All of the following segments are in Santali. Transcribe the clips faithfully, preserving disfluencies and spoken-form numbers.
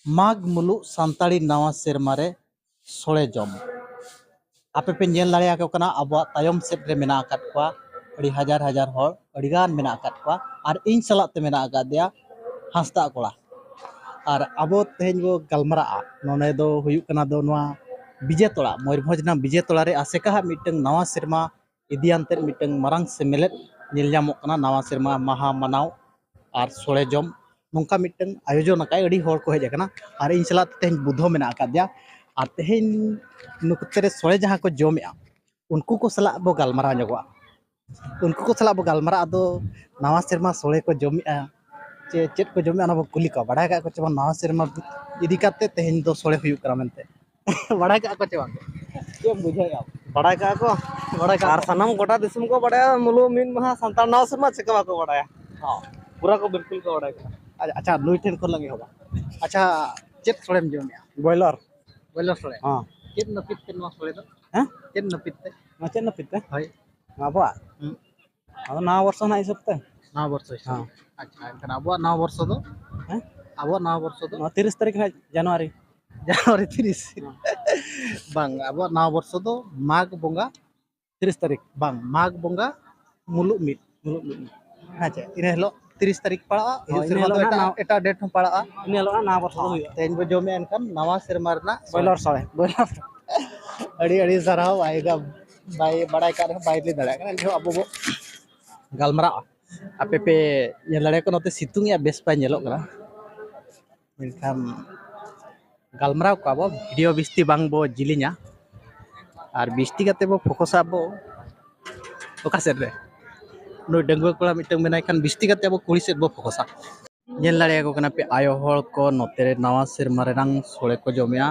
ᱢᱟᱜᱽ ᱢᱩᱞᱩᱜ ᱥᱟᱱᱛᱟᱲᱤ ᱱᱟᱣᱟ ᱥᱮᱨᱢᱟ ᱨᱮ ᱥᱚᱲᱮ ᱡᱚᱢ᱾ ᱟᱯᱮ ᱯᱮ ᱧᱮᱞ ᱫᱟᱲᱮᱭᱟᱠᱚ ᱠᱟᱱᱟ, ᱟᱵᱚᱣᱟᱜ ᱛᱟᱭᱚᱢ ᱥᱮᱫ ᱨᱮ ᱢᱮᱱᱟᱜ ᱟᱠᱟᱫ ᱠᱚᱣᱟ ᱟᱹᱰᱤ ᱦᱟᱡᱟᱨ ᱦᱟᱡᱟᱨ ᱦᱚᱲ, ᱟᱹᱰᱤ ᱜᱟᱱ ᱢᱮᱱᱟᱜ ᱟᱠᱟᱫ ᱠᱚᱣᱟ᱾ ᱟᱨ ᱤᱧ ᱥᱟᱞᱟᱜ ᱛᱮ ᱢᱮᱱᱟᱜ ᱟᱠᱟᱫᱮᱭᱟ ᱦᱟᱸᱥᱫᱟ ᱠᱚᱲᱟ᱾ ᱟᱨ ᱟᱵᱚ ᱛᱮᱦᱮᱧ ᱵᱚ ᱜᱟᱞᱢᱟᱨᱟᱜᱼᱟ, ᱱᱚᱰᱮ ᱫᱚ ᱦᱩᱭᱩᱜ ᱠᱟᱱᱟ ᱫᱚ ᱱᱚᱣᱟ ᱵᱤᱡᱮᱛᱚᱲᱟ, ᱢᱚᱭᱩᱨᱵᱷᱚᱸᱡᱽ ᱨᱮᱱᱟᱜ ᱵᱤᱡᱮᱛᱚᱲᱟ ᱨᱮ ᱟᱥᱮᱠᱟ ᱦᱟᱸᱜ ᱢᱤᱫᱴᱟᱝ ᱱᱟᱣᱟ ᱥᱮᱨᱢᱟ ᱤᱫᱤᱭᱟᱱᱛᱮ ᱢᱤᱫᱴᱟᱝ ᱢᱟᱨᱟᱝ ᱥᱮᱢᱞᱮᱫ ᱧᱮᱞ ᱧᱟᱢᱚᱜ ᱠᱟᱱᱟ, ᱱᱟᱣᱟ ᱥᱮᱨᱢᱟ ᱢᱟᱦᱟ ᱢᱟᱱᱟᱣ ᱟᱨ ᱥᱚᱲᱮ ᱡᱚᱢ, ᱱᱚᱝᱠᱟ ᱢᱤᱫᱴᱟᱝ ᱟᱭᱳᱡᱚᱱ ᱟᱠᱟᱫ, ᱟᱹᱰᱤ ᱦᱚᱲ ᱠᱚ ᱦᱮᱡ ᱟᱠᱟᱱᱟ᱾ ᱟᱨ ᱤᱧ ᱥᱟᱞᱟᱜ ᱛᱮᱦᱮᱧ ᱵᱩᱫᱷᱚ ᱢᱮᱱᱟᱜ ᱟᱠᱟᱫᱮᱭᱟ᱾ ᱟᱨ ᱛᱮᱦᱮᱧ ᱱᱚᱛᱮ ᱨᱮ ᱥᱚᱲᱮ ᱡᱟᱦᱟᱸ ᱠᱚ ᱡᱚᱢᱮᱜᱼᱟ, ᱩᱱᱠᱩ ᱠᱚ ᱥᱟᱞᱟᱜ ᱵᱚ ᱜᱟᱞᱢᱟᱨᱟᱣ ᱧᱚᱜᱚᱜᱼᱟ᱾ ᱩᱱᱠᱩ ᱠᱚ ᱥᱟᱞᱟᱜ ᱵᱚ ᱜᱟᱞᱢᱟᱨᱟᱜᱼᱟ᱾ ᱟᱫᱚ ᱱᱟᱣᱟ ᱥᱮᱨᱢᱟ ᱥᱚᱲᱮ ᱠᱚ ᱡᱚᱢᱮᱜᱼᱟ, ᱪᱮ ᱪᱮᱫ ᱠᱚ ᱡᱚᱢᱮᱜᱼᱟ, ᱚᱱᱟ ᱵᱚ ᱠᱩᱞᱤ ᱠᱚᱣᱟ᱾ ᱵᱟᱲᱟᱭ ᱠᱟᱜ ᱠᱚ ᱪᱮ ᱵᱟᱝ, ᱱᱟᱣᱟ ᱥᱮᱨᱢᱟ ᱤᱫᱤ ᱠᱟᱛᱮ ᱛᱮᱦᱮᱧ ᱫᱚ ᱥᱚᱲᱮ ᱦᱩᱭᱩᱜ ᱠᱟᱱᱟ ᱢᱮᱱᱛᱮ? ᱵᱟᱲᱟᱭ ᱠᱟᱜ ᱠᱚ ᱪᱮ ᱵᱟᱝ? ᱪᱮᱫ ᱮᱢ ᱵᱩᱡᱷᱟᱹᱣᱮᱫᱼᱟ? ᱵᱟᱲᱟᱭ ᱠᱟᱜᱼᱟ ᱠᱚ᱾ ᱵᱟᱲᱟᱭ ᱠᱟᱜ ᱟᱨ ᱠᱚ᱾ ᱥᱟᱱᱟᱢ ᱜᱚᱴᱟ ᱫᱤᱥᱚᱢ ᱠᱚ ᱵᱟᱲᱟᱭᱟ, ᱢᱩᱞᱩᱜ ᱢᱤᱫ ᱢᱟᱦᱟ ᱥᱟᱱᱛᱟᱲ ᱱᱟᱣᱟ ᱥᱮᱨᱢᱟ, ᱪᱮᱠᱟ ᱵᱟᱠᱚ ᱵᱟᱲᱟᱭᱟ? ᱦᱚᱸ᱾ ᱯᱩᱨᱟ ᱠᱚ ᱵᱤᱞᱠᱩᱞ ᱠᱚ ᱵᱟᱲᱟᱭ ᱠᱟᱱᱟ᱾ ᱟᱪᱪᱷᱟ, ᱟᱪᱪᱷᱟ, ᱱᱩᱭ ᱴᱷᱮᱱ ᱠᱷᱚᱱ ᱞᱟᱝ ᱮᱦᱚᱵᱟ᱾ ᱟᱪᱪᱷᱟ, ᱪᱮᱫ ᱥᱚᱲᱮᱢ ᱡᱚᱢᱮᱜᱼᱟ? ᱵᱚᱭᱞᱟᱨ᱾ ᱵᱚᱭᱞᱟᱨ ᱥᱚᱲᱮ? ᱦᱚᱸ᱾ ᱪᱮᱫ ᱱᱟᱹᱯᱤᱛ ᱛᱮ ᱱᱚᱣᱟ ᱥᱚᱲᱮ ᱫᱚ? ᱦᱮᱸ? ᱪᱮᱫ ᱱᱟᱹᱯᱤᱛ ᱛᱮ? ᱱᱚᱣᱟ ᱪᱮᱫ ᱱᱟᱹᱯᱤᱛ ᱛᱮ? ᱦᱳᱭ᱾ ᱟᱵᱚᱣᱟᱜ? ᱦᱩᱸ᱾ ᱟᱫᱚ ᱱᱟᱣᱟ ᱵᱚᱨᱥᱚ ᱨᱮᱱᱟᱜ ᱦᱤᱥᱟᱹᱵ ᱛᱮ᱾ ᱱᱟᱣᱟ ᱵᱚᱨᱥᱚ ᱦᱤᱥᱟᱹᱵ᱾ ᱦᱚᱸ᱾ ᱟᱪᱪᱷᱟ, ᱮᱱᱠᱷᱟᱱ ᱟᱵᱚᱣᱟᱜ ᱱᱟᱣᱟ ᱵᱚᱨᱥᱚ ᱫᱚ? ᱦᱮᱸ? ᱟᱵᱚᱣᱟᱜ ᱱᱟᱣᱟ ᱵᱚᱨᱥᱚ ᱫᱚ? ᱱᱚᱣᱟ ᱛᱤᱨᱤᱥ ᱛᱟᱹᱨᱤᱠᱷ ᱨᱮᱱᱟᱜ ᱡᱟᱱᱩᱣᱟᱨᱤ᱾ ᱡᱟᱱᱩᱣᱟᱨᱤ ᱛᱤᱨᱤᱥ᱾ ᱦᱚᱸ᱾ ᱵᱟᱝ, ᱟᱵᱚᱣᱟᱜ ᱱᱟᱣᱟ ᱵᱚᱨᱥᱚ ᱫᱚ ᱢᱟᱜᱽ ᱵᱚᱸᱜᱟ᱾ ᱛᱤᱨᱤᱥ ᱛᱟᱹᱨᱤᱠᱷ᱾ ᱵᱟᱝ, ᱢᱟᱜᱽ ᱵᱚᱸᱜᱟ ᱢᱩᱞᱩᱜ ᱢᱤᱫ᱾ ᱢᱩᱞᱩᱜ ᱢᱤᱫ᱾ ᱦᱮᱸ ᱪᱮ, ᱤᱱᱟᱹ ᱦᱤᱞᱳᱜ ᱛᱤᱨᱤᱥ ᱛᱟᱹᱨᱤᱠᱷ ᱯᱟᱲᱟᱜᱼᱟ, ᱦᱳᱭ, ᱦᱤᱡᱩᱜ ᱤᱱᱟᱹ ᱥᱮᱨᱢᱟ ᱫᱚ ᱦᱤᱞᱳᱜ ᱮᱴᱟᱜ, ᱱᱟᱣᱟ ᱮᱴᱟᱜ date ᱦᱚᱸ ᱯᱟᱲᱟᱜᱼᱟ᱾ ᱤᱱᱟᱹ ᱦᱤᱞᱳᱜ ᱱᱟᱣᱟ ᱵᱚᱨᱥᱚ ᱫᱚ ᱦᱩᱭᱩᱜᱼᱟ᱾ ᱛᱮᱦᱮᱧ ᱵᱚ ᱡᱚᱢᱮᱫᱼᱟ ᱮᱱᱠᱷᱟᱱ ᱱᱟᱣᱟ ᱥᱮᱨᱢᱟ ᱨᱮᱱᱟᱜ ᱵᱚᱭᱞᱟᱨ ᱥᱚᱲᱮ, ᱵᱚᱭᱞᱟᱨ᱾ ᱟᱹᱰᱤ ᱟᱹᱰᱤ ᱥᱟᱨᱦᱟᱣ, ᱵᱟᱭ ᱜᱟ-, ᱵᱟᱭ ᱵᱟᱲᱟᱭ ᱠᱟᱜ ᱨᱮᱦᱚᱸ ᱵᱟᱭ ᱞᱟᱹᱭ ᱫᱟᱲᱮᱭᱟᱜ ᱠᱟᱱᱟ᱾ ᱮᱱ ᱨᱮᱦᱚᱸ ᱟᱵᱚ ᱵᱚ ᱜᱟᱞᱢᱟᱨᱟᱜᱼᱟ᱾ ᱟᱯᱮ ᱯᱮ ᱧᱮᱞ ᱫᱟᱲᱮᱭᱟᱜ ᱠᱟᱱᱟ, ᱱᱚᱛᱮ ᱥᱤᱛᱩᱝ ᱮᱜᱼᱟ, ᱵᱮᱥ ᱵᱟᱭ ᱧᱮᱞᱚᱜ ᱠᱟᱱᱟ᱾ ᱢᱮᱱᱠᱷᱟᱱ ᱜᱟᱞᱢᱟᱨᱟᱣ ᱠᱚᱣᱟ ᱵᱚ, video ᱵᱤᱥᱛᱤ ᱵᱟᱝ ᱵᱚ ᱡᱤᱞᱤᱧᱟ᱾ ᱟᱨ ᱵᱤᱥᱛᱤ ᱠᱟᱛᱮ ᱵᱚ focus ᱟ ᱵᱚ ᱚᱠᱟ ᱥᱮᱫ ᱨᱮ? ᱱᱩᱭ ᱰᱟᱺᱜᱩᱣᱟᱹ ᱠᱚᱲᱟ ᱢᱤᱫᱴᱟᱝ ᱢᱮᱱᱟᱭ ᱠᱷᱟᱱ ᱵᱤᱥᱛᱤ ᱠᱟᱛᱮ ᱟᱵᱚ ᱠᱩᱲᱤ ᱥᱮᱫ ᱵᱚ focus ᱟ᱾ ᱧᱮᱞ ᱫᱟᱲᱮᱭᱟᱠᱚ ᱠᱟᱱᱟ ᱯᱮ, ᱟᱭᱳ ᱦᱚᱲ ᱠᱚ ᱱᱚᱛᱮ ᱨᱮ ᱱᱟᱣᱟ ᱥᱮᱨᱢᱟ ᱨᱮᱱᱟᱝ ᱥᱳᱲᱮ ᱠᱚ ᱡᱚᱢᱮᱜᱼᱟ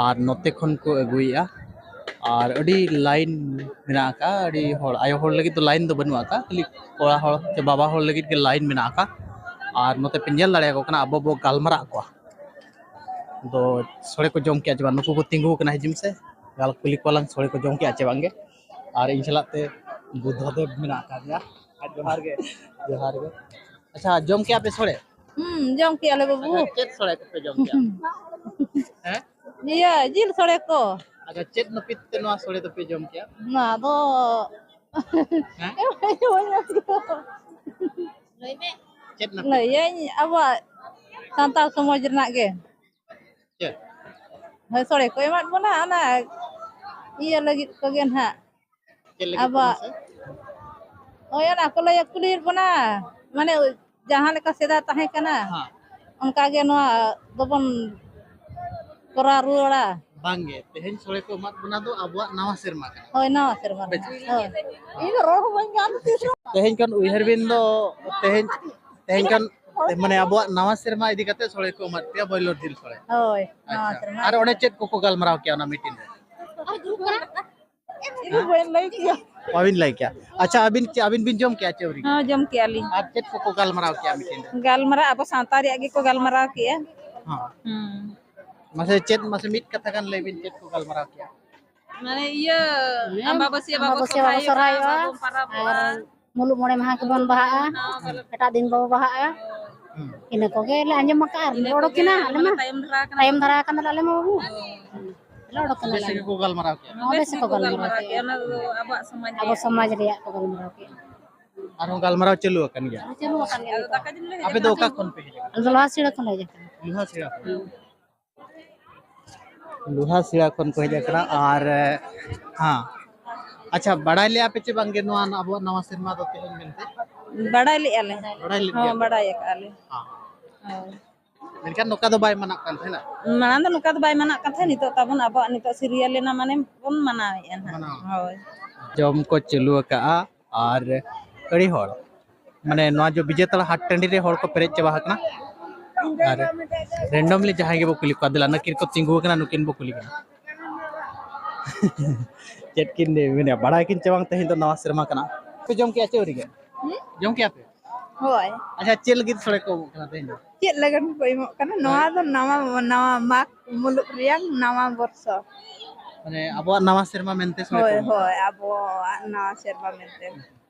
ᱟᱨ ᱱᱚᱛᱮ ᱠᱷᱚᱱ ᱠᱚ ᱟᱹᱜᱩᱭᱮᱜᱼᱟ᱾ ᱟᱨ ᱟᱹᱰᱤ line ᱢᱮᱱᱟᱜ ᱟᱠᱟᱫᱼᱟ, ᱟᱹᱰᱤ ᱦᱚᱲ, ᱟᱭᱳ ᱦᱚᱲ ᱞᱟᱹᱜᱤᱫ ᱫᱚ line ᱫᱚ ᱵᱟᱹᱱᱩᱜ ᱟᱠᱟᱫᱼᱟ, ᱠᱷᱟᱹᱞᱤ ᱠᱚᱲᱟ ᱦᱚᱲ ᱥᱮ ᱵᱟᱵᱟ ᱦᱚᱲ ᱞᱟᱹᱜᱤᱫ ᱜᱮ line ᱢᱮᱱᱟᱜ ᱟᱠᱟᱫᱼᱟ᱾ ᱟᱨ ᱱᱚᱛᱮ ᱯᱮ ᱧᱮᱞ ᱫᱟᱲᱮᱭᱟᱠᱚ ᱠᱟᱱᱟ, ᱟᱵᱚ ᱵᱚ ᱜᱟᱞᱢᱟᱨᱟᱜ ᱠᱚᱣᱟ᱾ ᱫᱚ ᱥᱳᱲᱮ ᱠᱚ ᱡᱚᱢ ᱠᱮᱜᱼᱟ ᱪᱮ ᱵᱟᱝ? ᱱᱩᱠᱩ ᱠᱚ ᱛᱤᱸᱜᱩ ᱟᱠᱟᱱᱟ, ᱦᱤᱡᱩᱜ ᱢᱮᱥᱮ, ᱜᱟᱞ ᱠᱩᱞᱤ ᱠᱚᱣᱟ ᱞᱟᱝ, ᱥᱳᱲᱮ ᱠᱚ ᱡᱚᱢ ᱠᱮᱜᱼᱟ ᱪᱮ ᱵᱟᱝ ᱜᱮ? ᱟᱨ ᱤᱧ ᱥᱟᱞᱟᱜ ᱛᱮ ᱵᱩᱫᱽᱫᱷᱚ ᱫᱮᱵᱽ ᱢᱮᱱᱟᱜ ᱟᱠᱟᱫᱮᱭᱟ᱾ ᱟᱨ ᱡᱚᱦᱟᱨ ᱜᱮ᱾ ᱡᱚᱦᱟᱨ ᱜᱮ᱾ ᱟᱪᱪᱷᱟ, ᱡᱚᱢ ᱠᱮᱜᱼᱟ ᱯᱮ ᱥᱳᱲᱮ? ᱦᱩᱸ, ᱡᱚᱢ ᱠᱮᱜᱼᱟ ᱞᱮ ᱵᱟᱹᱵᱩ᱾ ᱟᱪᱪᱷᱟ, ᱪᱮᱫ ᱥᱚᱲᱮ ᱠᱚᱯᱮ ᱡᱚᱢ ᱠᱮᱜᱼᱟ? ᱦᱮᱸ? ᱤᱭᱟᱹ, ᱡᱤᱞ ᱥᱚᱲᱮ ᱠᱚ᱾ ᱟᱪᱪᱷᱟ, ᱪᱮᱫ ᱱᱟᱹᱯᱤᱛ ᱛᱮ ᱱᱚᱣᱟ ᱥᱚᱲᱮ ᱫᱚᱯᱮ ᱡᱚᱢ ᱠᱮᱜᱼᱟ? ᱱᱚᱣᱟ ᱫᱚ ᱦᱮᱸ? ᱪᱮᱫ ᱱᱟᱹᱯᱤᱛ? ᱞᱟᱹᱭᱟᱹᱧ ᱟᱵᱚᱣᱟᱜ ᱥᱟᱱᱛᱟᱲ ᱥᱚᱢᱟᱡᱽ ᱨᱮᱱᱟᱜ ᱜᱮ᱾ ᱪᱮᱫ? ᱦᱳᱭ, ᱥᱚᱲᱮ ᱠᱚ ᱮᱢᱟᱫ ᱵᱚᱱᱟ, ᱚᱱᱟ ᱤᱭᱟᱹ ᱞᱟᱹᱜᱤᱫ ᱠᱚᱜᱮ ᱱᱟᱦᱟᱜ᱾ ᱪᱮᱫ ᱞᱟᱹᱜᱤᱫ ᱟᱵᱚᱣᱟᱜ ᱠᱟᱱᱟ ᱥᱮ? ᱦᱳᱭ, ᱚᱱᱟ ᱠᱚ ᱞᱟᱹᱭᱟ, ᱠᱩᱞᱤᱭᱮᱫ ᱵᱚᱱᱟ, ᱢᱟᱱᱮ ᱡᱟᱦᱟᱸ ᱞᱮᱠᱟ ᱥᱮᱫᱟᱭ ᱛᱟᱦᱮᱸ ᱠᱟᱱᱟ, ᱦᱮᱸ᱾ ᱚᱱᱠᱟ ᱜᱮ ᱱᱚᱣᱟ ᱫᱚᱵᱚᱱ ᱠᱚᱨᱟᱣ ᱨᱩᱣᱟᱹᱲᱟ᱾ ᱵᱟᱝᱜᱮ, ᱛᱮᱦᱮᱧ ᱥᱚᱲᱮ ᱠᱚ ᱮᱢᱟᱫ ᱵᱚᱱᱟ ᱫᱚ ᱟᱵᱚᱣᱟᱜ ᱱᱟᱣᱟ ᱥᱮᱨᱢᱟ ᱠᱟᱱᱟ᱾ ᱦᱳᱭ, ᱱᱟᱣᱟ ᱥᱮᱨᱢᱟ ᱨᱮ᱾ ᱵᱮᱥ᱾ ᱦᱳᱭ᱾ ᱤᱧ ᱫᱚ ᱨᱚᱲ ᱦᱚᱸ ᱵᱟᱹᱧ ᱜᱟᱱ ᱛᱤᱥ ᱨᱮ᱾ ᱛᱮᱦᱮᱧ ᱠᱷᱚᱱ ᱩᱭᱦᱟᱹᱨ ᱵᱤᱱ ᱫᱚ, ᱛᱮᱦᱮᱧ, ᱛᱮᱦᱮᱧ ᱠᱷᱚᱱ, ᱢᱟᱱᱮ, ᱟᱵᱚᱣᱟᱜ ᱱᱟᱣᱟ ᱥᱮᱨᱢᱟ ᱤᱫᱤ ᱠᱟᱛᱮ ᱥᱚᱲᱮ ᱠᱚ ᱮᱢᱟᱫ ᱯᱮᱭᱟ, ᱵᱚᱭᱞᱚᱨ ᱡᱤᱞ ᱥᱚᱲᱮ᱾ ᱦᱳᱭ, ᱱᱟᱣᱟ ᱟᱪᱪᱷᱟ᱾ ᱥᱮᱨᱢᱟ ᱟᱨ ᱤᱫᱤ ᱚᱸᱰᱮ ᱠᱟᱛᱮ᱾ ᱪᱮᱫ ᱠᱚᱠᱚ ᱜᱟᱞᱢᱟᱨᱟᱣ ᱠᱮᱭᱟ ᱚᱱᱟ ᱢᱤᱴᱤᱝ ᱨᱮ? ᱤᱧ ᱫᱚ ᱵᱟᱹᱧ ᱞᱟᱹᱭ ᱠᱮᱭᱟ᱾ ᱵᱟᱵᱤᱱ ᱞᱟᱹᱭ ᱠᱮᱭᱟ? ᱟᱪᱪᱷᱟ, ᱟᱹᱵᱤᱱ ᱪᱮᱫ, ᱟᱹᱵᱤᱱ ᱵᱤᱱ ᱡᱚᱢ ᱠᱮᱜᱼᱟ ᱪᱮ ᱟᱹᱣᱨᱤ? ᱦᱚᱸ, ᱡᱚᱢ ᱠᱮᱜᱼᱟ ᱞᱤᱧ᱾ ᱟᱨ ᱪᱮᱫ ᱠᱚᱠᱚ ᱜᱟᱞᱢᱟᱨᱟᱣ ᱠᱮᱜᱼᱟ ᱢᱤᱴᱤᱝ ᱨᱮ? ᱜᱟᱞᱢᱟᱨᱟᱣ ᱟᱵᱚ ᱥᱟᱶᱛᱟ ᱨᱮᱭᱟᱜ ᱜᱮᱠᱚ ᱜᱟᱞᱢᱟᱨᱟᱣ ᱠᱮᱜᱼᱟ᱾ ᱦᱚᱸ᱾ ᱦᱩᱸ᱾ ᱢᱟᱥᱮ ᱪᱮᱫ, ᱢᱟᱥᱮ ᱢᱤᱫ ᱠᱟᱛᱷᱟ ᱜᱟᱱ ᱞᱟᱹᱭ ᱵᱤᱱ, ᱪᱮᱫ ᱠᱚ ᱜᱟᱞᱢᱟᱨᱟᱣ ᱠᱮᱜᱼᱟ? ᱢᱟᱱᱮ ᱤᱭᱟᱹ, ᱦᱮᱸ, ᱟᱢᱵᱟᱵᱟᱹᱥᱭᱟᱹ ᱵᱟᱵᱚ ᱟᱢᱵᱟᱵᱟᱹᱥᱭᱟᱹ ᱵᱟᱵᱚ ᱥᱚᱨᱦᱟᱭᱚᱜᱼᱟ, ᱥᱚᱨᱦᱟᱭᱚᱜᱼᱟ, ᱵᱟᱵᱚ ᱯᱟᱨᱟᱵᱚᱜᱼᱟ᱾ ᱟᱨ ᱢᱩᱞᱩᱜ ᱢᱚᱬᱮ ᱢᱟᱦᱟ ᱠᱚᱵᱚᱱ ᱵᱟᱦᱟᱜᱼᱟ᱾ ᱦᱮᱸ, ᱵᱚᱞᱮ ᱮᱴᱟᱜ ᱫᱤᱱ ᱵᱟᱵᱚ ᱵᱟᱦᱟᱜᱼᱟ᱾ ᱦᱩᱸ᱾ ᱤᱱᱟᱹ ᱠᱚᱜᱮ ᱞᱮ ᱟᱸᱡᱚᱢ ᱟᱠᱟᱫᱼᱟ, ᱟᱨ ᱤᱱᱟᱹ ᱨᱚᱲ ᱠᱚᱜᱮ ᱠᱤᱱᱟ ᱟᱞᱮ ᱢᱟᱱᱮ ᱢᱟ᱾ ᱛᱟᱭᱚᱢ ᱫᱷᱟᱨᱟ ᱟᱠᱟᱱᱟ᱾ ᱛᱟᱭᱚᱢ ᱫᱷᱟᱨᱟ ᱟᱠᱟᱱᱟᱞᱮ ᱟᱞᱮ ᱢᱟ ᱵᱟᱹᱵᱩ᱾ ᱦᱳᱭ᱾ ᱟᱞᱮ ᱚᱰᱚᱠ ᱠᱟᱱᱟᱞᱮ᱾ ᱵᱮᱥ ᱜᱮᱠᱚ ᱜᱟᱞᱢᱟᱨᱟᱣ ᱠᱮᱜᱼᱟ᱾ ᱦᱚᱸ, ᱵᱮᱥ ᱵᱮᱥ ᱜᱮᱠᱚ ᱜᱮᱠᱚ ᱜᱟᱞᱢᱟᱨᱟᱣ ᱜᱟᱞᱢᱟᱨᱟᱣ ᱠᱮᱜᱼᱟ᱾ ᱠᱮᱜᱼᱟ᱾ ᱚᱱᱟ ᱫᱚ ᱟᱵᱚᱣᱟᱜ ᱥᱚᱢᱟᱡᱽ ᱟᱵᱚ ᱨᱮᱭᱟᱜ᱾ ᱥᱚᱢᱟᱡᱽ ᱨᱮᱭᱟᱜ ᱠᱚ ᱜᱟᱞᱢᱟᱨᱟᱣ ᱠᱮᱜᱼᱟ᱾ ᱟᱨᱦᱚᱸ ᱜᱟᱞᱢᱟᱨᱟᱣ ᱪᱟᱹᱞᱩ ᱟᱠᱟᱱ ᱜᱮᱭᱟ᱾ ᱟᱨᱦᱚᱸ ᱪᱟᱹᱞᱩ ᱟᱠᱟᱱ ᱜᱮᱭᱟ ᱟᱫᱚ ᱱᱤᱛᱚᱜ᱾ ᱫᱟᱠᱟ ᱡᱚᱢ ᱞᱮ ᱟᱯᱮ ᱫᱚ ᱦᱮᱡ ᱚᱠᱟ ᱟᱠᱟᱱᱟ᱾ ᱠᱷᱚᱱ ᱯᱮ ᱦᱮᱡ ᱟᱠᱟᱱᱟ? ᱟᱞᱮ ᱫᱚ ᱞᱚᱦᱟᱥᱤᱲᱟᱹ ᱠᱷᱚᱱ ᱞᱮ ᱦᱮᱡ ᱟᱠᱟᱱᱟ᱾ ᱞᱩᱦᱟᱥᱤᱲᱟ᱾ ᱦᱩᱸ᱾ ᱞᱩᱦᱟᱥᱤᱲᱟ ᱠᱷᱚᱱ ᱠᱚ ᱦᱮᱡ ᱟᱠᱟᱱᱟ᱾ ᱟᱨ, ᱦᱮᱸ, ᱟᱪᱪᱷᱟ, ᱵᱟᱲᱟᱭ ᱞᱮᱜᱼᱟ ᱯᱮ ᱪᱮ ᱵᱟᱝᱜᱮ ᱱᱚᱣᱟ ᱟᱵᱚᱣᱟᱜ ᱱᱟᱣᱟ ᱥᱮᱨᱢᱟ ᱫᱚ ᱛᱮᱦᱮᱧ ᱢᱮᱱᱛᱮ? ᱵᱟᱲᱟᱭ ᱞᱮᱜᱼᱟ ᱞᱮ᱾ ᱵᱟᱲᱟᱭ ᱞᱮᱫ ᱦᱚᱸ, ᱜᱮᱭᱟ ᱯᱮ? ᱵᱟᱲᱟᱭ ᱟᱠᱟᱜᱼᱟ ᱞᱮ᱾ ᱦᱮᱸ᱾ ᱦᱳᱭ᱾ ᱢᱮᱱᱠᱷᱟᱱ ᱱᱚᱝᱠᱟ ᱫᱚ ᱵᱟᱭ ᱢᱟᱱᱟᱜ ᱠᱟᱱ ᱛᱟᱦᱮᱱᱟ? ᱢᱟᱲᱟᱝ ᱫᱚ ᱱᱚᱝᱠᱟ ᱫᱚ ᱵᱟᱭ ᱢᱟᱱᱟᱜ ᱠᱟᱱ ᱛᱟᱦᱮᱸᱫ, ᱱᱤᱛᱚᱜ ᱛᱟᱵᱚᱱ ᱟᱵᱚᱣᱟᱜ ᱱᱤᱛᱚᱜ serial ᱮᱱᱟ, ᱢᱟᱱᱮ ᱵᱚᱱ ᱢᱟᱱᱟᱣᱮᱫᱼᱟ ᱱᱟᱦᱟᱜ᱾ ᱢᱟᱱᱟᱣ᱾ ᱦᱳᱭ᱾ ᱡᱚᱢ ᱠᱚ ᱪᱟᱹᱞᱩ ᱟᱠᱟᱜᱼᱟ ᱟᱨ ᱟᱹᱰᱤ ᱦᱚᱲ, ᱢᱟᱱᱮ, ᱱᱚᱣᱟ ᱡᱚ ᱵᱤᱡᱮᱛᱟᱲᱟ ᱦᱟᱴ ᱴᱟᱺᱰᱤ ᱨᱮ ᱦᱚᱲ ᱠᱚ ᱯᱮᱨᱮᱡ ᱪᱟᱵᱟ ᱟᱠᱟᱱᱟ᱾ ᱟᱨ randomly ᱡᱟᱦᱟᱸᱭ ᱜᱮᱵᱚ ᱠᱩᱞᱤ ᱠᱚᱣᱟ, ᱫᱮᱞᱟ, ᱱᱩᱠᱤᱱ ᱠᱚ ᱛᱤᱸᱜᱩ ᱟᱠᱟᱱᱟ, ᱱᱩᱠᱤᱱ ᱵᱚ ᱠᱩᱞᱤ ᱠᱤᱱᱟ᱾ ᱪᱮᱫ ᱠᱤᱱ ᱢᱮᱱᱟ, ᱵᱟᱲᱟᱭ ᱠᱤᱱ ᱪᱮ ᱵᱟᱝ ᱛᱮᱦᱮᱧ ᱫᱚ ᱱᱟᱣᱟ ᱥᱮᱨᱢᱟ ᱠᱟᱱᱟ? ᱯᱮ ᱡᱚᱢ ᱠᱮᱜᱼᱟ ᱪᱮ ᱟᱹᱣᱨᱤ ᱜᱮ? ᱦᱩᱸ? ᱡᱚᱢ ᱠᱮᱜᱼᱟ ᱯᱮ? ᱦᱳᱭ᱾ ᱟᱪᱪᱷᱟ, ᱪᱮᱫ ᱞᱟᱹᱜᱤᱫ ᱥᱚᱲᱮ ᱠᱚ ᱮᱢᱚᱜ ᱠᱟᱱᱟ ᱛᱮᱦᱮᱧ ᱫᱚ? ᱪᱮᱫ ᱞᱟᱹᱜᱤᱫ ᱠᱚ ᱮᱢᱚᱜ ᱠᱟᱱᱟ? ᱦᱳᱭ᱾ ᱱᱚᱣᱟ ᱫᱚ ᱱᱟᱣᱟ, ᱱᱟᱣᱟ ᱢᱟᱜᱽ ᱢᱩᱞᱩᱜ ᱨᱮᱭᱟᱝ ᱱᱟᱣᱟ ᱵᱚᱨᱥᱚ᱾ ᱢᱟᱱᱮ ᱟᱵᱚᱣᱟᱜ ᱱᱟᱣᱟ ᱥᱮᱨᱢᱟ ᱢᱮᱱᱛᱮ ᱥᱚᱲᱮ ᱠᱚ ᱦᱳᱭ, ᱮᱢᱚᱜ ᱠᱟᱱᱟ᱾ ᱦᱳᱭ, ᱟᱵᱚᱣᱟᱜ ᱱᱟᱣᱟ ᱥᱮᱨᱢᱟ ᱢᱮᱱᱛᱮ᱾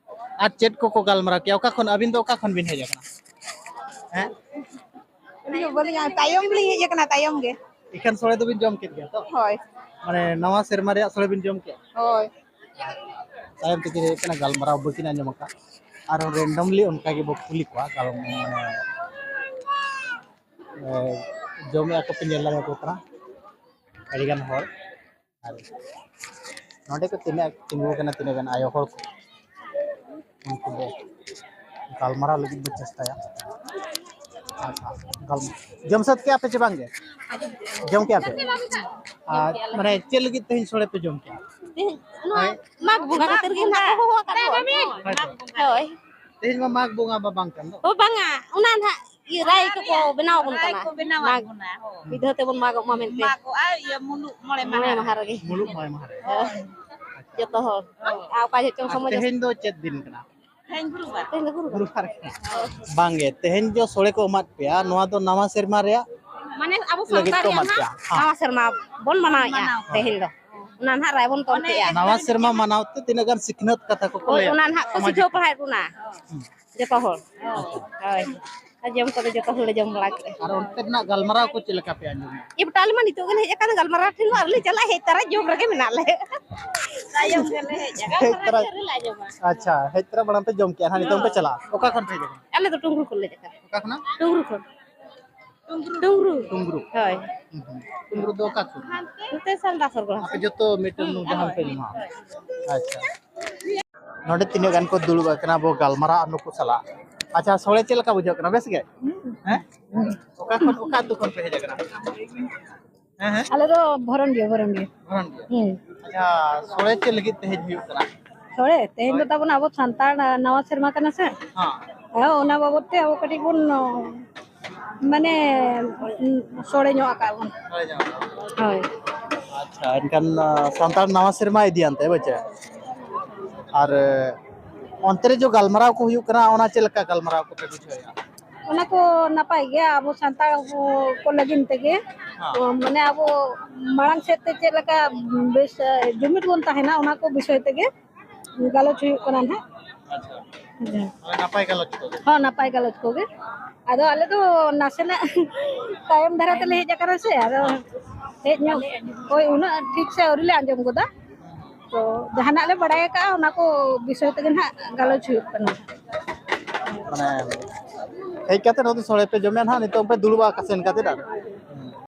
ᱟᱨ ᱪᱮᱫ ᱠᱚᱠᱚ ᱜᱟᱞᱢᱟᱨᱟᱣ ᱠᱮᱭᱟ? ᱚᱠᱟ ᱠᱷᱚᱱ, ᱟᱹᱵᱤᱱ ᱫᱚ ᱚᱠᱟ ᱠᱷᱚᱱ ᱵᱤᱱ ᱦᱮᱡ ᱟᱠᱟᱱᱟ? ᱦᱮᱸ? ᱟᱹᱞᱤᱧ ᱦᱚᱸ ᱵᱟᱹᱞᱤᱧ, ᱛᱟᱭᱚᱢ ᱞᱤᱧ ᱦᱮᱡ ᱟᱠᱟᱱᱟ, ᱛᱟᱭᱚᱢ ᱜᱮ᱾ ᱮᱱᱠᱷᱟᱱ ᱥᱚᱲᱮ ᱫᱚᱵᱤᱱ ᱡᱚᱢ ᱠᱮᱫ ᱜᱮᱭᱟ ᱛᱚ? ᱦᱳᱭ᱾ ᱢᱟᱱᱮ ᱱᱟᱣᱟ ᱥᱮᱨᱢᱟ ᱨᱮᱭᱟᱜ ᱥᱚᱲᱮ ᱵᱤᱱ ᱡᱚᱢ ᱠᱮᱫᱼᱟ? ᱦᱳᱭ᱾ ᱛᱟᱭᱚᱢ ᱛᱮᱜᱮ ᱦᱩᱭᱩᱜ ᱠᱟᱱᱟ ᱜᱟᱞᱢᱟᱨᱟᱣ ᱵᱟᱹᱠᱤᱱ ᱟᱸᱡᱚᱢ ᱟᱠᱟᱫ᱾ ᱟᱨᱦᱚᱸ randomly ᱚᱱᱠᱟ ᱜᱮᱵᱚ ᱠᱩᱞᱤ ᱠᱚᱣᱟ, ᱠᱟᱨᱚᱱ ᱢᱟᱱᱮ, ᱮ, ᱡᱚᱢᱮᱫᱼᱟ ᱠᱚ ᱯᱮ ᱧᱮᱞ ᱫᱟᱲᱮᱭᱟᱠᱚ ᱠᱟᱱᱟ ᱟᱹᱰᱤᱜᱟᱱ ᱦᱚᱲ᱾ ᱟᱨ ᱱᱚᱰᱮ ᱠᱚ ᱛᱤᱱᱟᱹᱜ ᱛᱤᱸᱜᱩ ᱟᱠᱟᱱᱟ, ᱛᱤᱱᱟᱹᱜ ᱜᱟᱱ ᱟᱭᱳ ᱦᱚᱲ ᱠᱚ, ᱩᱱᱠᱩ ᱞᱮ ᱜᱟᱞᱢᱟᱨᱟᱣ ᱞᱟᱹᱜᱤᱫ ᱵᱚ ᱪᱮᱥᱴᱟᱭᱟ᱾ ᱟᱪᱪᱷᱟ, ᱜᱟᱞᱢᱟᱨᱟᱣ᱾ ᱡᱚᱢ ᱥᱟᱹᱛ ᱠᱮᱜᱼᱟ ᱯᱮ ᱪᱮ ᱵᱟᱝ ᱜᱮ? ᱡᱚᱢ ᱠᱮᱜᱼᱟ ᱯᱮ? ᱟᱨ ᱢᱟᱱᱮ ᱪᱮᱫ ᱞᱟᱹᱜᱤᱫ ᱛᱮᱦᱮᱧ ᱥᱚᱲᱮ ᱯᱮ ᱡᱚᱢ ᱠᱮᱜᱼᱟ? ᱛᱮᱦᱮᱧ ᱱᱚᱣᱟ ᱦᱳᱭ᱾ ᱢᱟᱜᱽ ᱵᱚᱸᱜᱟ ᱠᱷᱟᱹᱛᱤᱨ ᱜᱮ ᱱᱟᱦᱟᱜ ᱠᱚ ᱦᱚᱦᱚ ᱟᱠᱟᱫ ᱠᱚᱣᱟ᱾ ᱦᱳᱭ ᱛᱚ᱾ ᱦᱳᱭ᱾ ᱛᱮᱦᱮᱧ ᱢᱟ ᱢᱟᱜᱽ ᱵᱚᱸᱜᱟ ᱢᱟ ᱵᱟᱝ ᱠᱟᱱ ᱫᱚ᱾ ᱚ, ᱵᱟᱝᱟ, ᱚᱱᱟ ᱱᱟᱦᱟᱜ ᱤᱭᱟᱹ ᱨᱟᱭ ᱠᱚᱠᱚ ᱵᱮᱱᱟᱣ ᱟᱵᱚᱱ ᱨᱟᱭ ᱠᱟᱱᱟ᱾ ᱠᱚ ᱵᱮᱱᱟᱣ ᱢᱟᱜᱽ ᱟᱵᱚᱱᱟ, ᱦᱳᱭ᱾ ᱢᱤᱫ ᱫᱷᱟᱣ ᱛᱮᱵᱚᱱ ᱢᱟᱜᱚᱜ ᱢᱟ ᱢᱮᱱᱛᱮ᱾ ᱢᱟᱜᱚᱜᱼᱟ, ᱤᱭᱟᱹ, ᱢᱩᱞᱩᱜ ᱢᱚᱬᱮ ᱢᱚᱬᱮ ᱢᱟᱦᱟ᱾ ᱢᱟᱦᱟ ᱨᱮᱜᱮ᱾ ᱢᱩᱞᱩᱜ ᱢᱚᱬᱮ ᱢᱟᱦᱟ ᱨᱮ᱾ ᱦᱳᱭ᱾ ᱡᱚᱛᱚ ᱦᱚᱲ᱾ ᱟᱨ ᱚᱠᱟ ᱡᱚᱦᱚᱜ ᱪᱚᱝ ᱟᱨ ᱥᱚᱢᱚᱭ ᱛᱮᱦᱮᱧ ᱫᱚ ᱪᱮᱫ ᱫᱤᱱ ᱠᱟᱱᱟ? ᱛᱮᱦᱮᱧ ᱜᱩᱨᱩᱵᱟᱨ᱾ ᱛᱮᱦᱮᱧ ᱫᱚ ᱜᱩᱨᱩᱵᱟᱨ᱾ ᱜᱩᱨᱩᱵᱟᱨ ᱠᱟᱱᱟ᱾ ᱵᱟᱝᱜᱮ, ᱛᱮᱦᱮᱧ ᱡᱚ ᱥᱚᱲᱮ ᱠᱚ ᱮᱢᱟᱫ ᱯᱮᱭᱟ, ᱱᱚᱣᱟ ᱫᱚ ᱱᱟᱣᱟ ᱥᱮᱨᱢᱟ ᱨᱮᱭᱟᱜ ᱢᱟᱱᱮ ᱟᱵᱚ ᱞᱟᱹᱜᱤᱫ ᱥᱟᱱᱛᱟᱲ ᱠᱚ ᱨᱮᱭᱟᱜ ᱮᱢᱟᱫ ᱱᱟᱦᱟᱜ ᱯᱮᱭᱟ᱾ ᱦᱮᱸ᱾ ᱱᱟᱣᱟ ᱥᱮᱨᱢᱟ ᱵᱚᱱ ᱢᱟᱱᱟᱣᱮᱫᱼᱟ ᱢᱟᱱᱟᱣ᱾ ᱛᱮᱦᱮᱧ ᱫᱚ᱾ ᱚᱱᱟ ᱱᱟᱦᱟᱜ ᱨᱟᱭ ᱵᱚᱱ ᱛᱚᱞ ᱚᱱᱮ ᱠᱮᱜᱼᱟ᱾ ᱱᱟᱣᱟ ᱥᱮᱨᱢᱟ ᱢᱟᱱᱟᱣ ᱛᱮ ᱛᱤᱱᱟᱹᱜ ᱜᱟᱱ ᱥᱤᱠᱷᱱᱟᱹᱛ ᱠᱟᱛᱷᱟ ᱠᱚᱠᱚ ᱦᱳᱭ, ᱞᱟᱹᱭᱟ? ᱚᱱᱟ ᱱᱟᱦᱟᱜ ᱠᱚ ᱥᱟᱢᱟᱡᱤᱠ ᱥᱤᱠᱷᱟᱹᱣ ᱯᱟᱲᱦᱟᱣᱮᱫ ᱵᱚᱱᱟ᱾ ᱦᱩᱸ᱾ ᱡᱚᱛᱚ ᱦᱚᱲ᱾ ᱟᱪᱪᱷᱟ᱾ ᱦᱳᱭ᱾ ᱟᱨ ᱡᱚᱢ ᱠᱚᱫᱚ ᱡᱚᱛᱚ ᱦᱚᱲᱞᱮ ᱡᱚᱢ ᱵᱟᱲᱟ ᱠᱮᱜᱼᱟ᱾ ᱟᱨ ᱚᱱᱛᱮ ᱨᱮᱱᱟᱜ ᱜᱟᱞᱢᱟᱨᱟᱣ ᱠᱚ ᱪᱮᱫ ᱞᱮᱠᱟ ᱯᱮ ᱟᱸᱡᱚᱢᱟ? ᱮ ᱵᱮᱴᱟ, ᱟᱞᱮ ᱢᱟ ᱱᱤᱛᱚᱜ ᱜᱮᱞᱮ ᱦᱮᱡ ᱟᱠᱟᱱᱟ, ᱜᱟᱞᱢᱟᱨᱟᱣ ᱴᱷᱮᱱ ᱢᱟ ᱟᱹᱣᱨᱤ ᱞᱮ ᱪᱟᱞᱟᱜᱼᱟ, ᱦᱮᱡ ᱛᱟᱨᱟ ᱡᱚᱢ ᱨᱮᱜᱮ ᱢᱮᱱᱟᱜ ᱞᱮ᱾ ᱛᱟᱭᱚᱢ ᱜᱮᱞᱮ ᱦᱮᱡ ᱟᱠᱟᱱᱟ᱾ ᱦᱮᱡ ᱛᱟᱨᱟ, ᱜᱟᱞᱢᱟᱨᱟᱣ ᱴᱷᱮᱱ ᱞᱮ ᱟᱸᱡᱚᱢᱟ᱾ ᱟᱪᱪᱷᱟ, ᱦᱮᱡ ᱛᱟᱨᱟ ᱢᱟᱲᱟᱝ ᱯᱮ ᱡᱚᱢ ᱠᱮᱜᱼᱟ, ᱦᱟᱸᱜ ᱱᱤᱛᱚᱝ ᱯᱮ ᱪᱟᱞᱟᱜᱼᱟ᱾ ᱚᱠᱟ ᱠᱷᱚᱱ ᱯᱮ ᱦᱮᱡ ᱟᱠᱟᱱᱟ? ᱟᱞᱮ ᱫᱚ ᱴᱩᱝᱨᱩ ᱠᱷᱚᱱ ᱞᱮ ᱦᱮᱡ ᱟᱠᱟᱱᱟ᱾ ᱚᱠᱟ ᱠᱷᱚᱱᱟᱜ? ᱴᱩᱝᱨᱩ ᱠᱷᱚᱱ᱾ ᱴᱩᱝᱨᱩ᱾ ᱴᱩᱝᱨᱩ᱾ ᱦᱳᱭ᱾ ᱦᱩᱸ, ᱦᱩᱸ᱾ ᱴᱩᱝᱨᱩ ᱫᱚ ᱚᱠᱟ ᱥᱩᱨ? ᱱᱚᱛᱮ ᱥᱟᱞᱫᱟ ᱥᱚᱨᱜᱚᱲ᱾ ᱟᱯᱮ ᱡᱚᱛᱚ ᱢᱤᱫᱴᱮᱱ ᱦᱩᱸ, ᱡᱟᱦᱟᱱ ᱯᱮ ᱦᱳᱭ᱾ ᱮᱢᱟ᱾ ᱟᱪᱪᱷᱟ᱾ ᱱᱚᱰᱮ ᱛᱤᱱᱟᱹᱜ ᱜᱟᱱ ᱠᱚ ᱫᱩᱲᱩᱵ ᱟᱠᱟᱱᱟ, ᱵᱚ ᱜᱟᱞᱢᱟᱨᱟᱜᱼᱟ ᱱᱩᱠᱩ ᱥᱟᱞᱟᱜ᱾ ᱟᱪᱪᱷᱟ, ᱥᱚᱲᱮ ᱪᱮᱫ ᱞᱮᱠᱟ ᱵᱩᱡᱷᱟᱹᱜ ᱠᱟᱱᱟ? ᱵᱮᱥ ᱜᱮ? ᱦᱮᱸ? ᱚᱠᱟ ᱠᱷᱚᱱ, ᱚᱠᱟ ᱟᱹᱛᱩ ᱠᱷᱚᱱ ᱯᱮ ᱦᱮᱡ ᱟᱠᱟᱱᱟ? ᱦᱮᱸ, ᱦᱮᱸ? ᱟᱞᱮ ᱫᱚ ᱵᱷᱚᱨᱚᱱᱰᱤᱭᱟᱹ, ᱵᱷᱚᱨᱚᱱᱰᱤᱭᱟᱹ᱾ ᱵᱷᱚᱨᱚᱱᱰᱤᱭᱟᱹ᱾ ᱦᱩᱸ᱾ ᱟᱪᱪᱷᱟ, ᱥᱚᱲᱮ ᱪᱮᱫ ᱞᱟᱹᱜᱤᱫ ᱛᱮ ᱦᱮᱡ ᱦᱩᱭᱩᱜ ᱠᱟᱱᱟ? ᱥᱚᱲᱮ? ᱛᱮᱦᱮᱧ ᱫᱚ ᱦᱳᱭ᱾ ᱛᱟᱵᱚᱱ ᱟᱵᱚ ᱥᱟᱱᱛᱟᱲ, ᱟ, ᱱᱟᱣᱟ ᱥᱮᱨᱢᱟ ᱠᱟᱱᱟ ᱥᱮ? ᱦᱮᱸ᱾ ᱦᱮᱸ, ᱚᱱᱟ ᱵᱟᱵᱚᱫ ᱛᱮ ᱟᱵᱚ ᱠᱟᱹᱴᱤᱡ ᱵᱚᱱ, ᱚ, ᱢᱟᱱᱮ, ᱩᱸ, ᱥᱚᱲᱮ ᱧᱚᱜ ᱟᱠᱟᱫ ᱵᱚᱱ᱾ ᱥᱚᱲᱮ ᱧᱚᱜ ᱟᱠᱟᱫ ᱵᱚᱱ᱾ ᱦᱳᱭ᱾ ᱟᱪᱪᱷᱟ, ᱮᱱᱠᱷᱟᱱ, ᱟ, ᱥᱟᱱᱛᱟᱲ ᱱᱟᱣᱟ ᱥᱮᱨᱢᱟ ᱤᱫᱤᱭᱟᱱ ᱛᱮ, ᱵᱟᱪᱮ? ᱟᱨ, ᱮ, ᱚᱱᱛᱮ ᱨᱮ ᱡᱚ ᱜᱟᱞᱢᱟᱨᱟᱣ ᱠᱚ ᱦᱩᱭᱩᱜ ᱠᱟᱱᱟ, ᱚᱱᱟ ᱪᱮᱫ ᱞᱮᱠᱟ ᱜᱟᱞᱢᱟᱨᱟᱣ ᱠᱚᱯᱮ ᱵᱩᱡᱷᱟᱹᱣᱮᱫᱼᱟ? ᱚᱱᱟ ᱠᱚ ᱱᱟᱯᱟᱭ ᱜᱮᱭᱟ, ᱟᱵᱚ ᱥᱟᱱᱛᱟᱲ ᱠᱚ, ᱠᱚ ᱞᱟᱹᱜᱤᱫ ᱛᱮᱜᱮ᱾ ᱦᱮᱸ᱾ ᱛᱚ, ᱢᱟᱱᱮ, ᱟᱵᱚ ᱢᱟᱲᱟᱝ ᱥᱮᱫ ᱛᱮ ᱪᱮᱫ ᱞᱮᱠᱟ ᱵᱮᱥ, ᱮ, ᱡᱩᱢᱤᱫ ᱵᱚᱱ ᱛᱟᱦᱮᱱᱟ, ᱚᱱᱟ ᱠᱚ ᱵᱤᱥᱚᱭ ᱛᱮᱜᱮ ᱜᱟᱞᱚᱪ ᱦᱩᱭᱩᱜ ᱠᱟᱱᱟ ᱱᱟᱦᱟᱜ᱾ ᱟᱪᱪᱷᱟ᱾ ᱦᱮᱸ᱾ ᱦᱳᱭ, ᱱᱟᱯᱟᱭ ᱜᱟᱞᱚᱪ ᱠᱚᱜᱮ᱾ ᱦᱚᱸ, ᱱᱟᱯᱟᱭ ᱜᱟᱞᱚᱪ ᱠᱚᱜᱮ᱾ ᱟᱫᱚ ᱟᱞᱮ ᱫᱚ ᱱᱟᱥᱮᱱᱟᱜ ᱛᱟᱭᱚᱢ ᱫᱷᱟᱨᱟ ᱛᱮᱞᱮ ᱦᱮᱡ ᱟᱠᱟᱱᱟ ᱥᱮ, ᱟᱫᱚ ᱦᱮᱡ ᱧᱚᱜ ᱦᱳᱭ, ᱩᱱᱟᱹᱜ ᱴᱷᱤᱠ ᱥᱮ ᱟᱹᱣᱨᱤ ᱞᱮ ᱟᱸᱡᱚᱢ ᱜᱚᱫᱟ᱾ ᱛᱚ ᱡᱟᱦᱟᱱᱟᱜ ᱞᱮ ᱵᱟᱲᱟᱭ ᱟᱠᱟᱫᱼᱟ, ᱚᱱᱟ ᱠᱚ ᱵᱤᱥᱚᱭ ᱛᱮᱜᱮ ᱱᱟᱦᱟᱜ ᱜᱟᱞᱚᱪ ᱦᱩᱭᱩᱜ ᱠᱟᱱᱟ᱾ ᱢᱟᱱᱮ ᱦᱮᱡ ᱠᱟᱛᱮ ᱱᱚᱛᱮ ᱥᱚᱲᱮ ᱯᱮ ᱡᱚᱢᱮᱫ ᱱᱟᱦᱟᱜ, ᱱᱤᱛᱚᱜ ᱯᱮ ᱫᱩᱲᱩᱵ ᱟᱠᱟᱱ ᱠᱟᱛᱮ ᱟᱨ